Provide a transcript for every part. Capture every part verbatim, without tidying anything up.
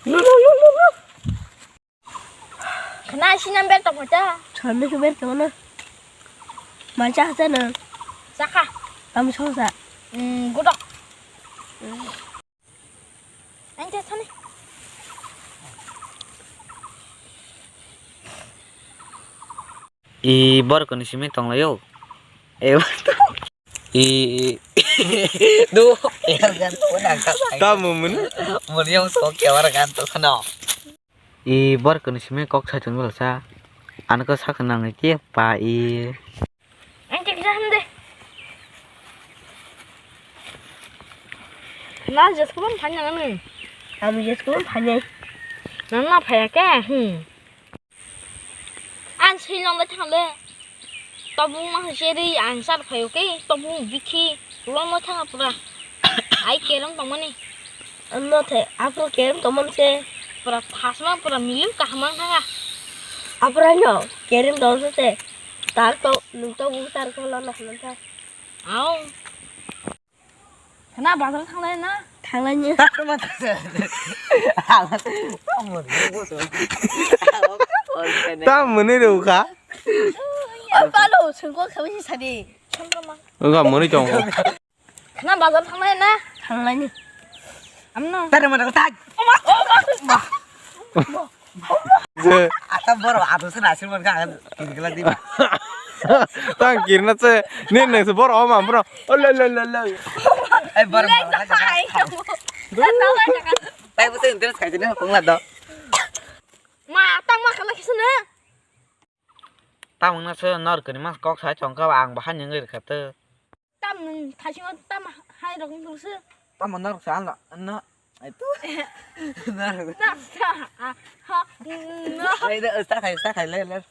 Lu, lu, lu, lu, lu. Khna sini ber tong kha. Sami khe ber tong na. Mai cha cha na. Cha kha. Tam so sa. Hmm, gudok. Ang cha cha ni. I bor kani simi tong layo. E. I, i. Du, er gan tu na ka. Tamo mun? Mun yang so kya war gan tu khno. I bor kani simi kok sa chung bol sa. An ko sa khna ngai ke pa i. Ang tik jam de. Na jes ko phanya ngai. Am jes ko phanya. Na na phaya ke. Hmm. Ang sui lom bai thang le. Tobung ma se ri ang sar phayo ke, tobung bikhi lom bai thang pura. Ai kerem tong mani. Ano the, apro kerem tong mani se. Pura thasma pura milim kaham ang thang. Apra no, kerem tong se te. Tar to, nung to bu tar ko lo na na ta. Au. Khna bazar thanglai na? Thanglai ni. Tamo ni rw kha. Palo sungko khawi sadi. Wngkha mwnwi tongo. Khna bazar thanglai na? Thanglai ni. Amno. Tare mana tak. Je. Ata boro adu se nasil mon ka kan kiri kala di. Tang kirna se ni nang se boro ma boro. Ola la la la. Ai boro ma la. Ai bu se interest kai ne pung la do. Ma tang ma kala kisna. Tamung na se nor kani mas kok sai chong ka ang bahai nang ri kha te. Tam nung thaising tam hai rok nung se. Tamo norok sa ano, ano. Ai tu. Norok. Ta, ta, a, ha, no. Ai de, sa khai, sa khai, le, le.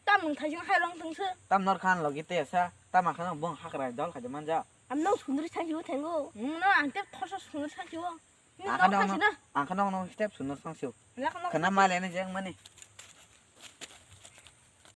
Tam nung thaising hai rok nung se. Tam nor khan logi te sa. Tam khan bong hakrai dol khai de manja. Am no sundri thaising thengo. No, ang te thosa sundri thaising. Ang khan no, ang khan no step sundri thaising. Khana male ne jeng mani.